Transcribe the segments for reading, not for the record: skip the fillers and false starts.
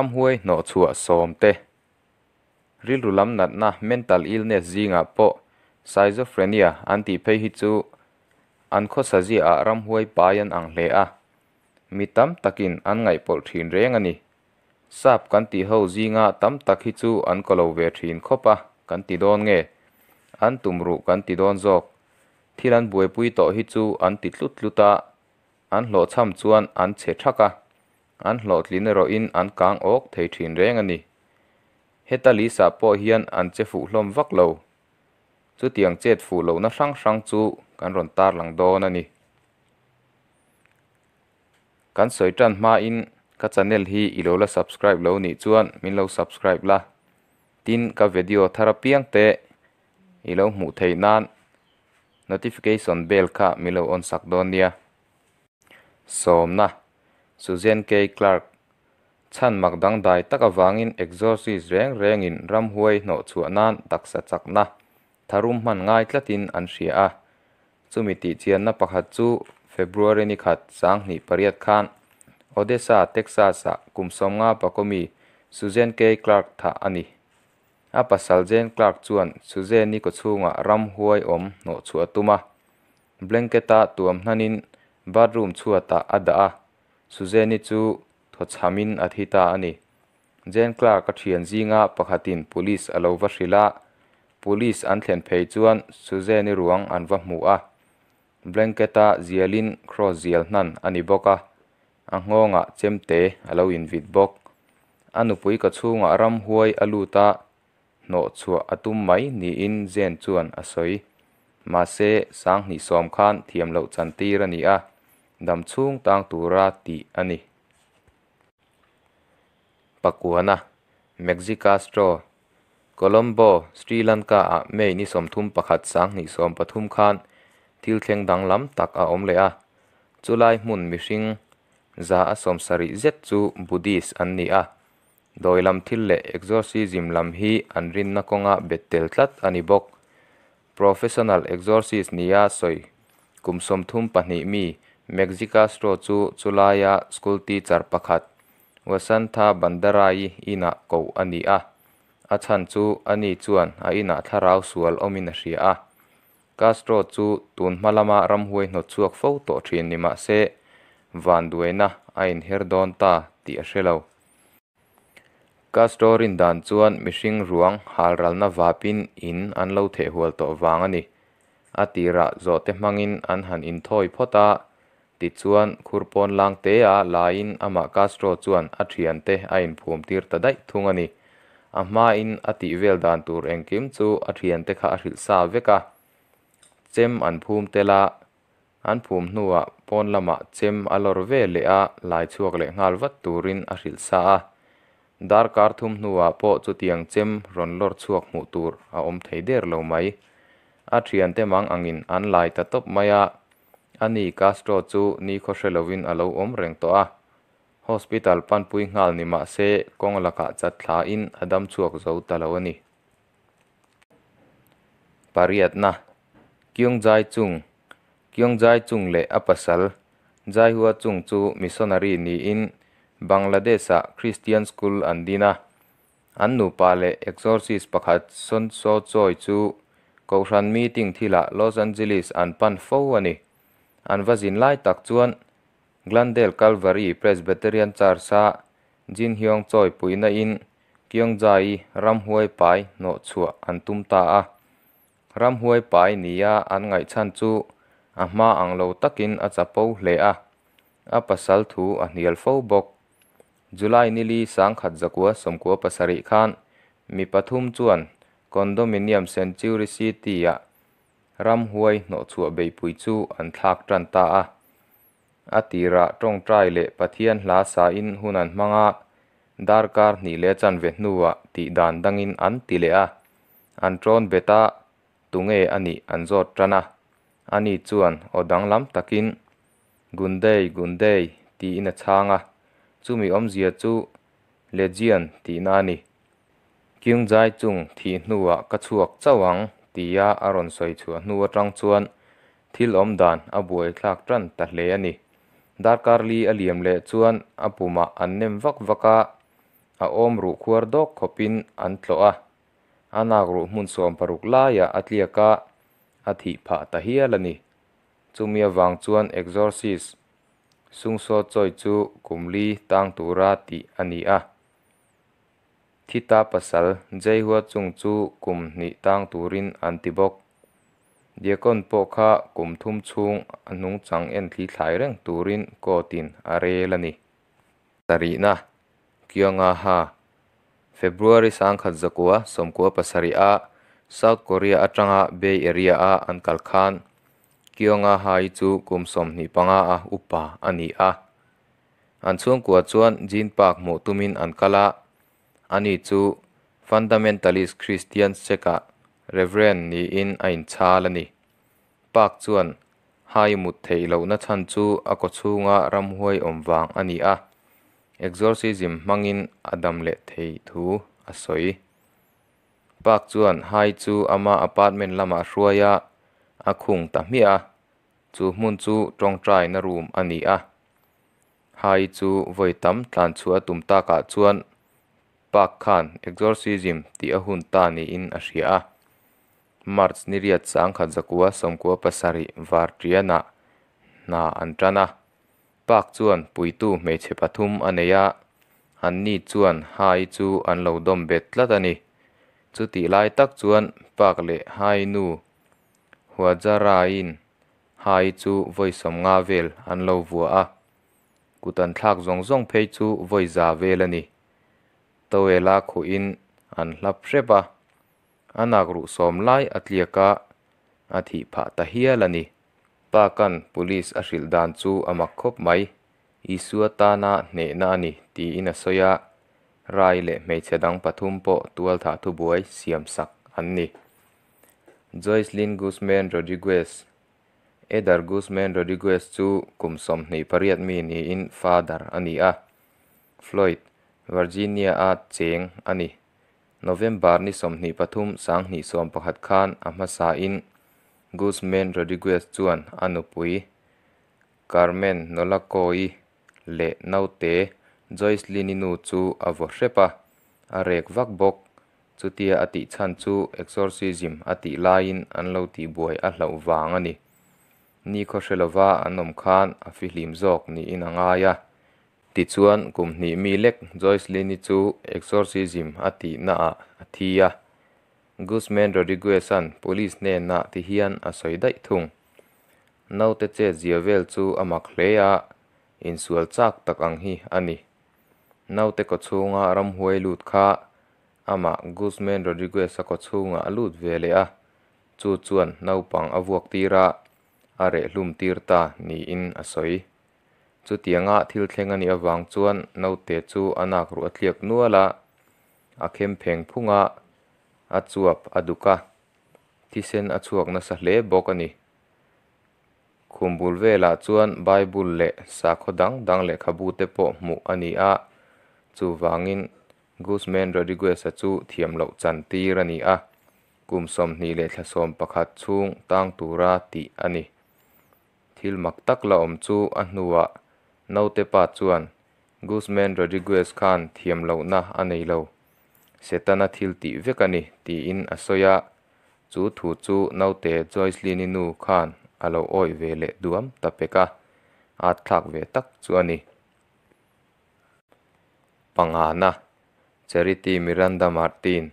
Ramhuai hnawhchhuah sawm te. Rilru lam natna, mental illness, zingah pawh Schizophrenia an tih phei hi chu an khawsa ziaah ramhuai pai an ang hle a, mi tam takin an ngaihpawlh thin reng a ni. Sap kan tih ho zinga tam tak hi chu an kaw lo ve thin khawp a kan ti dawn nge? An tumruh kan ti dawn zawk. Thil an buaipui tawh hi chu an ti tlut tlut a, an hlawhchham chuan an chhe thak a, an hlawhtlin erawhin an kang awk thei thin reng a ni. Heta Lisa pawh hian an che fuh hlawm vak lo. Chutiang chet fuh lohna hrang hrang chu kan rawn tarlang dawn a ni. Kan sawi tan hmain ka channel hi i lo la subscribe lo nih chuan min lo subscribe la. Tin, ka video thar apiang te i lo hmuh theih nan notification bell kha min lo on sak dawn nia. Sawmna, Suzanne K. Clark, Chhan mak dangdai tak avangin exorcist reng rengin ramhuai hnawhchhuah nan taksa chakna tharum hman ngai tlatin an hria a. Chumi tihchianna pakhat chu February ni khat 2008 khan Odessa, Texas-ah kum 50 pakomi Suzanne K. Clark thah a ni. A pasal Jane Clark chuan Suzanne-i kawchhungah ramhuai awm hnawhchhuah a tum a. Blanket-a tuam hnanin bathroom chhuatah a dah a, Suzanne-i chu thawchhamin a thi ta a ni. Jane Clark a thian zinga pakhatin police a lo va hrilh a, police an thlen phei chuan Suzanne-i ruang an va hmu a. Blanket-a zialin cross zial hnan a ni bawk a, a nghawngah chemte a lo invit bawk. A nupui ka chhungah ramhuai a lut a, hnawhchhuah a tum mai niin Jane chuan a sawi. Mahse, 2010 khan thiam loh chantir a ni a, dam chhung tang tura tih a ni. Pakuana, Mexicastro, Colombo, Sri Lanka-ah May ni 31 2013 khan thil thleng danglam tak a awm leh a. Chulai hmun mihring 170 zet chu Buddhist an ni a. Dawi lam thil leh exorcism lam hi an rinna kawnga bet tel tlat a ni bawk. Professional exorcist nia sawi kum 32 mi Mexicastro chu chulaia school teacher pakhat Wasantha Bandarai inah koh a ni a. A chhan chu ani chuan a inah thlarau sual awmin a hria a. Castro chu tun hma lama ramhuai hnawtchhuak fo tawh thin ni mah se vanduaina a inher dawn ta tih a hre lo. Castro rin dan chuan mihring ruang halralna vapin in an lo theh hual tawh vang a ni. A tirah zawhte hmangin an han inthawi phawt a, tichuan khurpawn lang te a laiin amah Castro chuan a thiante a inphum tir ta daih thung a ni. A hmain a tih vel dan tur engkim chu a thiante kha a hrilh sa vek a. Chem an phum tel a, an phum hnuah pawn lamah chem a lawr ve leh a, lai chhuak leh nghal vat turin a hrilh sa a. Darkar thum hnuah pawh chutiang chem rawn lawr chhuak hmuh tur a awm thei der lo mai. A thiante mang angin an lai ta tawp mai a, ani Castro chu ni khaw hre lovin a lo awm reng tawh a. Hospital panpui nghal ni mah se kawng lakah chat thlain a dam chhuak zo ta lo a ni. Pariatna, Kyungjai Chung, Kyungjai Chung leh a pasal Jaihua Chung chu missionary niin Bangladesh-ah Christian School an din a. An nupa leh exorcist pakhat Son So Choi chu Kohhran meeting thilah Los Angeles an pan fo a ni. An va zin lai tak chuan Glendale Calvary Presbyterian Church-a Jin Hyung Choi puihna in Kyungjai ramhuai pai hnawhchhuah an tum ta a. Ramhuai pai nia an ngaihchhan chu a hma ang lo takin a chapo hle a. A pasal thu a hnial fo bawk. July nili 1997 khan mi pathum chuan condominium Century City-ah ramhuai hnawhchhuah beihpui chu an thlak tan ta a. A tirah tawngtai leh Pathian hla sain hun an hmanga darkar hnih leh chanve hnuah tih dan dangin an ti leh a. An tawn beta tunge ani an zawt tan a. Ani chuan aw danglam takin Gundei Gundei tiin a chhang a. Chumi awmzia chu Legion tihna a ni. Kyungjai Chung thih hnuah ka chhuak chauh ang tia a rawn sawi chhuah hnu atang chuan thil awm dan a buai thlak tan ta hle a ni. Darkar li a liam leh chuan a pumah an nem vak vak a, A awm ruh khuar dawk khawpin an tlawh a, a nak ruh hmun 60 laiah a tliak a, a thih phah ta hial a ni. Chumi avang chuan exorcist Sungso Choi chu kum li tang tura tih a ni a. Thita pasal Jae-hwa Chung chu kum hnih tang turin an ti bawk. Deacon pawh kha kum thum chhung a nungchang en thlithlai reng turin court-in a rel a ni. Sarihna, Kyung-a-ha, February 1997 a South Korea atanga Bay Area-a an kal khan Kyung-a-ha-i chu kum 25 a upa a ni a. An chhungkua chuan Jin Park hmuh tumin an kal a, ani chu Fundamentalist Christian sect-ah Reverend niin a inchhal a ni. Park chuan Hai mut theih lohna chhan chu a kawchhunga ramhuai awm vang a ni a, exorcism hmangin a dam leh thei thu a sawi. Park chuan Hai chu ama apartment lamah a hruai a, a khung ta hmiah a, chu hmun chu tawngtaina room a ni a. Hai chu vawi tam tlan chhuah a tum takah chuan Park khan exorcism tih a hun ta niin a hria a. March ni riat 1997 Varṭianah hna an ṭan a. Park chuan puitu hmeichhe pathum a nei a, anni chuan Hai chu an lo dawm bet tlat a ni. Chutih lai tak chuan Park leh Hai nu Hwajaraiin Hai chu vawi 50 vel an lo vua a. Kut an thlak zawng zawng phei chu vawi 100 vel a ni. Towel-a khuhin an hlap hrep a, a nak ruh sawm lai a tliak a, a thih phah ta hial a ni. Park-a'n police a hrilh dan chu a mak khawp mai, Isua tana hnehna a ni tiin a sawi a, Rai leh hmeichhe dang pathum pawh tualthah thubuai siam sak an ni. Joycelyn Guzman Rodriguez Eder Guzman Rodriguez chu kum 28 mi niin father a ni a, Floyd, Virginia-a cheng a ni. November ni 23 2011 khan a hmasain Guzman Rodriguez chuan a nupui Carmen Nolako-i leh naute Joycelyn-i nu chu a vaw hrep a, a rek vak bawk. Chutia a tih chhan chu exorcism a tih laiin an lo tihbuai a hlauh vang a ni. Nikhaw hre lova an awm khan a fihlim zawk niin a ngai a. Tichuan kum hnih mi lek Joycelyn-i chu exorcism a tihnaah a thi a. Guzman Rodriguez-a'n police hnenah ti hian a sawi daih thung. Naute chet zia vel chu a mak hle a, insual chak tak ang hi a ni. Naute kawchhunga ramhuai lut kha amah Guzman Rodriguez-a kawchhungah a lut ve leh a, chu chuan naupang a vuak tir a, a rehhlum tir ta niin a sawi. Chutianga thil thleng a nih avang chuan naute chu a nak ruh a tliak nual a, a khem pheng phung a, a chuap a duk a, thisen a chhuak nasa hle bawk a ni. Khum bul velah chuan Bible leh sakhaw dang dang lehkhabu te pawh hmuh a ni a, chuvangin Guzman Rodriguez-a chu thiam loh chan tir a ni a, kum 20 leh thla 11 chhung tang tura tih a ni. Thil mak tak la awm chu a hnuah naute pa chuan Guzman Rodriguez khan thiam lohna a nei lo, Setana thil tih vek a ni tiin a sawi a, chu thu chu naute Joycelyn-i nu khan a lo awih ve leh duam ta pek a, at thlak ve tak chu a ni. Pangana, Charity Miranda Martin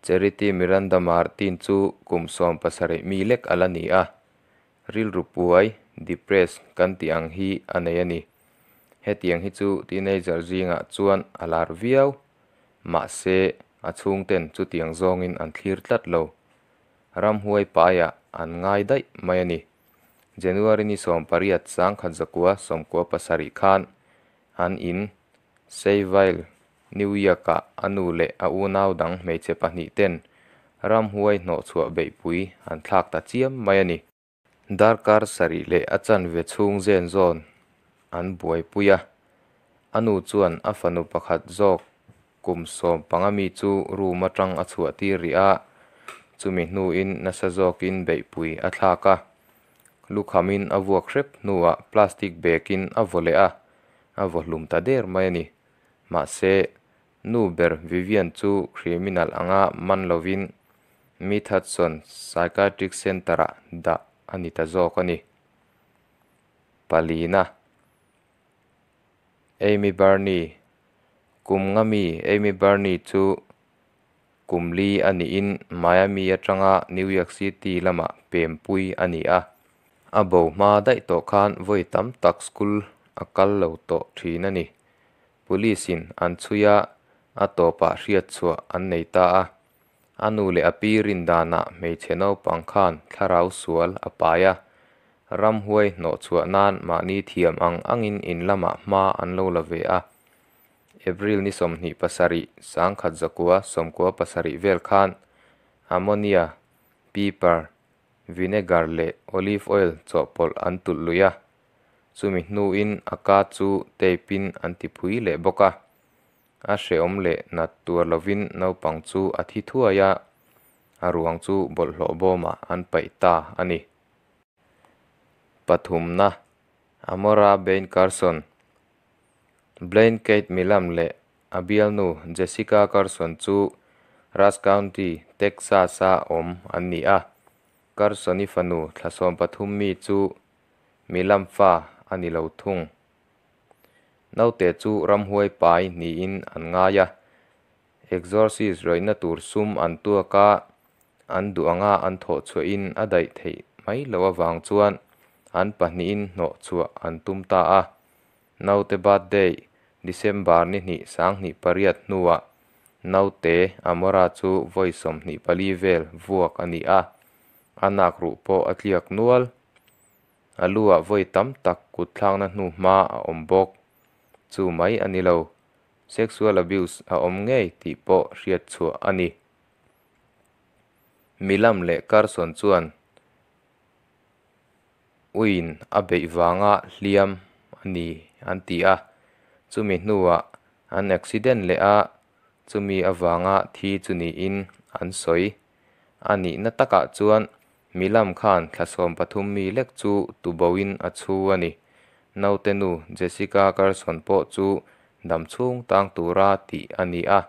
Charity Miranda Martin chu kum 17 mi lek a la ni a, rilru puai, depressed, kan tih ang hi a nei a ni. Hetiang hi chu teenager zingah chuan a lar viau, mahse a chhungten chutiang zawngin an thlir tlat lo. Ramhuai paiah an ngai daih mai a ni. January ni 18 1997 khan an in Sayville, New York-ah a nu leh a unau dang hmeichhe pahnih ten ramhuai hnawhchhuah beihpui an thlak ta chiam mai a ni. Darkar sarih leh a chanve chhung zen zawn an buaipui a, a nu chuan a fanu pakhat zawk kum 15 mi chu room atang a chhuah tir rih a, chumi hnuin nasa zawkin beihpui a thlak a. Lukhamin a vuak hrep hnuah plastic bag-in a vaw leh a, a vaw hlum ta der mai a ni. Mahse, Nu ber Vivian chu criminal anga man lovin Mid Hudson Psychiatric Center-ah dah a ni ta zawk a ni. Palina, Amy Burney Kum nga mi Amy Burney chu kum li a nihin Miami atanga New York City lamah pempui a ni a. A bo hma daih tawh khan vawi tam tak school a kal lo tawh thin a ni. Police-in an chhui a, a tawpah hriatchhuah an nei ta a. A nu leh a pi rin danah hmeichhe naupang khan thlarau sual a pai a, ramhuai hnawhchhuah nan mahni thiam ang angin in lamah hma an lo la ve a. April ni 27, 1997 vel khan ammonia, piper, vinegar leh olive oil chawhpawlh an tulh lui a, chumi hnuin a ka chu tape-in an tiphui leh bawk a. A hrehawm leh nat tuar lovin naupang chu a thi thuai a, a ruang chu bawlhhlawh bawmah an paih ta a ni. Pathumna, Amora Bain Carson Blaine Kate Milam leh a bialnu Jessica Carson chu Rusk County, Texas-a awm an ni a. Carson-i fanu thla 13 mi chu Milam fa a ni lo thung. Naute chu ramhuai pai niin an ngai a, exorcist rawihna tur sum an tuak a, an duh anga an thawh chhuahin a daih theih mai loh avang chuan an pahnihin hnawh chhuah an tum ta a. Naute birthday December ni hnih 2008 hnuah naute Amora chu vawi 24 vel vuak a ni a, a nak ruh pawh a tliak nual. A lu-ah vawi tam tak kut thlakna hnu hma a awm bawk. Chu mai a ni lo, sexual abuse a awm ngei tih pawh hriat chhuah a ni. Milam leh Carson chuan uiin a beih vanga hliam a ni an ti a, chumi hnuah an accident leh a, chumi avanga thi chu niin an sawi. A nihna takah chuan Milam khan thla 13 mi lek chu tuboin a chhu a ni. Naute nu Jessica Carson pawh chu dam chhung tang tura tih a ni a,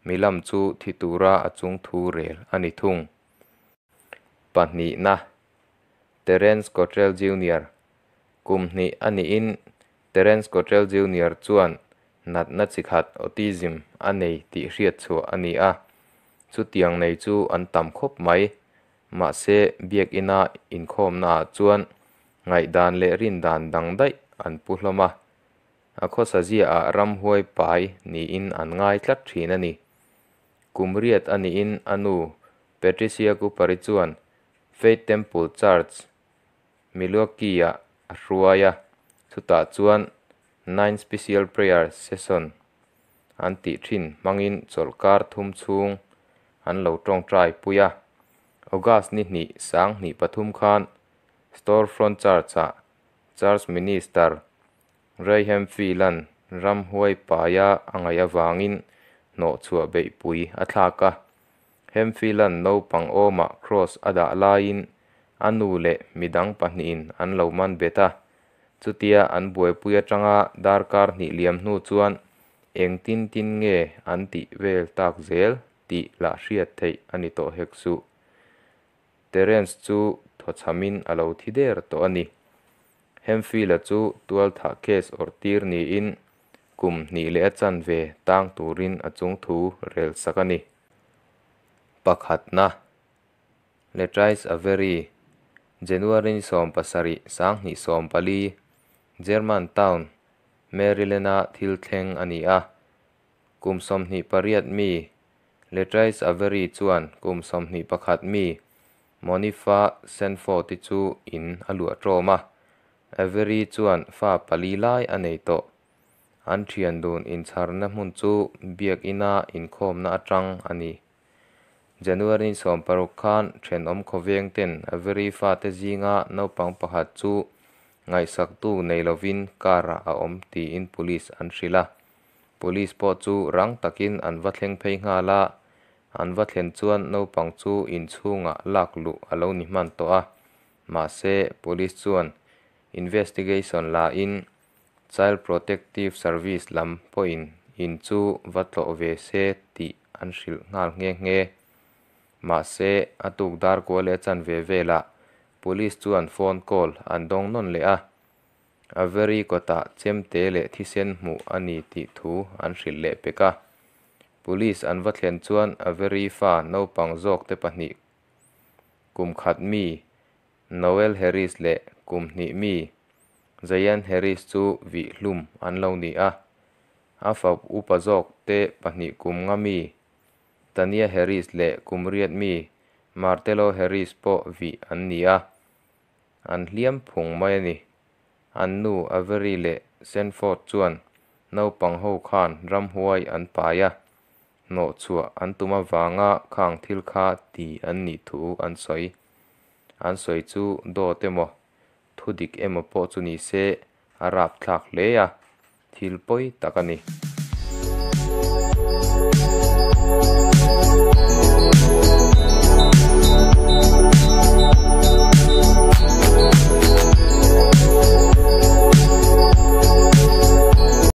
Milam chu thi tura a chung thu rel a ni thung. Pahnihna, Terence Cottrell Junior Kum hnih a nihin Terence Cottrell Junior chuan natna chi khat autism a nei tih hriat chhuah a ni a, chutiang nei chu an tam khawp mai. Mahse, biakina inkhawmnaah chuan ngaihdan leh rindan dang daih an pu hlawm a, a khawsa ziaah ramhuai pai niin an ngai tlat thin a ni. Kum riat a nihin a nu Patricia Cooper-i chuan Faith Temple Church, Milwaukee-ah a hruai a, chutah chuan Nine Special Prayer Session an tih thin hmangin chawlhkar thum chhung an lo tawngtai pui a. August ni hnih 2003 khan Storefront Church-ah Church Minister Ray Hemphill-a'n ramhuai paia a ngaih avangin hnawh chhuah beihpui a thlak a. Hemphill-a'n naupang awmah cross a dah laiin a nu leh midang pahnihin an lo man bet a. Chutia an buaipui atanga darkar hnih liam hnu chuan eng tin tin nge an tih vel tak zel tih lah hriat theih a ni tawh hek suh. Terence chu thawchhamin a lo thi der tawh a ni. Hemphill-a chu tualthah case awrh tir niin kum hnih leh a chanve tang turin a chung thu rel sak a ni. Pakhatna, Latrice Avery, January ni 17, 2014, Germantown, Maryland-a thil thleng a ni a. Kum 28 mi Latrice Avery chuan kum 21 mi Monifa Sanford-i chu in a luah tawm a. Avery chuan fa pali lai a nei tawh. An thian dun inchharna hmun chu biakina inkhawmna atang a ni. January ni 16 khan thenawm khawveng ten Avery fate zinga naupang pakhat chu ngaihsaktu nei lovin car-ah a awm tiin police an hrilh a. Police pawh chu rang takin an va thleng phei nghal a, an va thlen chuan naupang chu inchhungah lak luh a lo ni hman tawh a. Mahse, police chuan investigation lain Child Protective Service lam pawhin in chu va tlawh ve se tih an hrilh nghal nghe nghe. Mahse, a tuk dar kua leh a chanve velah Police chuan phone call an dawng nawn leh a, Avery kawtah chemte leh thisen hmuh a ni tih thu an hrilh leh pek a. Police an va thlen chuan Avery fa naupang zawkte pahnih kum khat mi Noel Harris leh kum hnih mi Zyan Harris chu vih hlum an lo ni a. A fa upa zawkte pahnih kum nga mi Tania Harris leh kum riat mi Martello Harris pawh vih an ni a, an hliam phung mai a ni. An nu Avery leh Sanford chuan naupang ho khan ramhuai an pai a, hnawhchhuah an tum avanga khang thil kha ti an nih thu an sawi. An sawi chu dawt emaw, thudik emaw pawh chu ni se, a rapthlak hle a, thil pawi tak a ni.